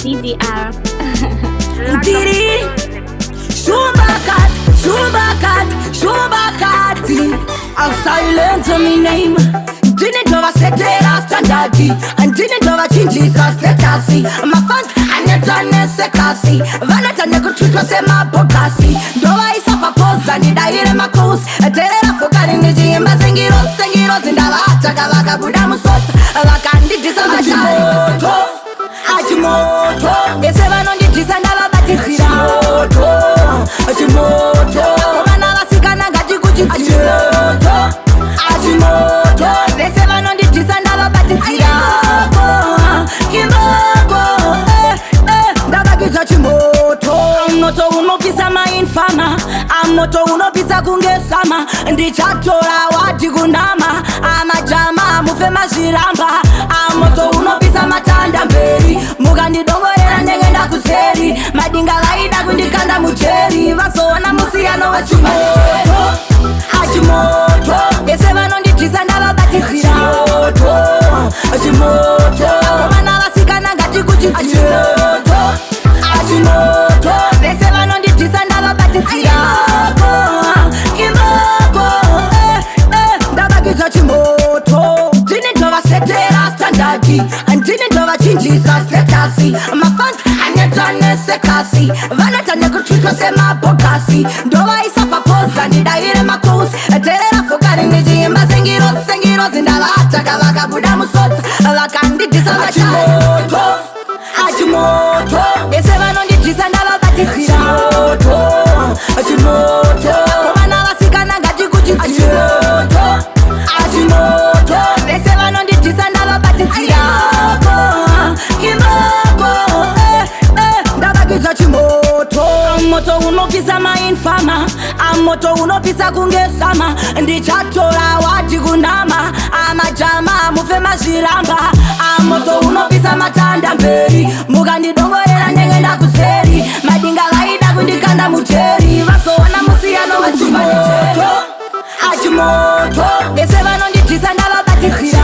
DDR. Ndiri Shumbakat, Shumbakat, Shumbakati. I'll silence me name. Ndini ndovasetera standard, ndini ndovachinjisa status. Mafans aneta nesekasi, vaneta nekutwitwa semabhokasi. Ndovaisa papoza, ndidaire makosi. Teerera fokari ndichiimba sengiro sengirozi. Ndavataka vakabuda musota, vakandidhisa machimoto achimoto. Vese vanondidhisa ndavabatidzira chimoto achimoto. Vakomana, vasikana, ngatikuchidzire achimoto achimoto. Vese vanondidhisa ndavabatidzira imboko. Ndavakidza chimoto, moto unopisa mainfama, amoto unopisa kunge sama. Ndichatora wati kunama amajama mufe mazviramba. Amoto unopisa matanda mberi, mukandidongorera ndengenda kuseri. Madinga vaida kundikanda mujeri, vazoona musiyano wachimoto achimoto. Vese vanondidhisa ndavabatidzira chimoto achimoto. Vakomana, vasikana, ngatikuchidzire achimoto achimoto. Vese vanondidhisa ndavabatidzira imboko. Ndavakidza chimoto. Ndini ndovasetera standard, ndini ndovachinjisa status. Mafans aneta nesekasi, vaneta nekutwitwa semabhokasi. Ndovaisa papoza, ndidaire makosi. Teerera fokari ndichiimba sengirozi sengirozi. Ndavataka vakabuda musota, vakandidhisa machimoto achimoto. Vese vanondidhisa ndavabatidzira chimoto achimoto. Vakomana, vasikana, ngatikuchidzire achimoto achimoto. Vese vanondidhisa ndavabatidzira imboko. Ndavakidza chimoto, moto unopisa mainfama, amoto unopisa kunge sama. Ndichatora wati kunama amajama mufe mazviramba. Amoto unopisa matanda mberi, mukandidongorera ndengenda kuseri. Madinga vaida kundikanda mujeri, vazoona musiyano wachimoto achimoto. Vese vanondidhisa ndavabatidzira.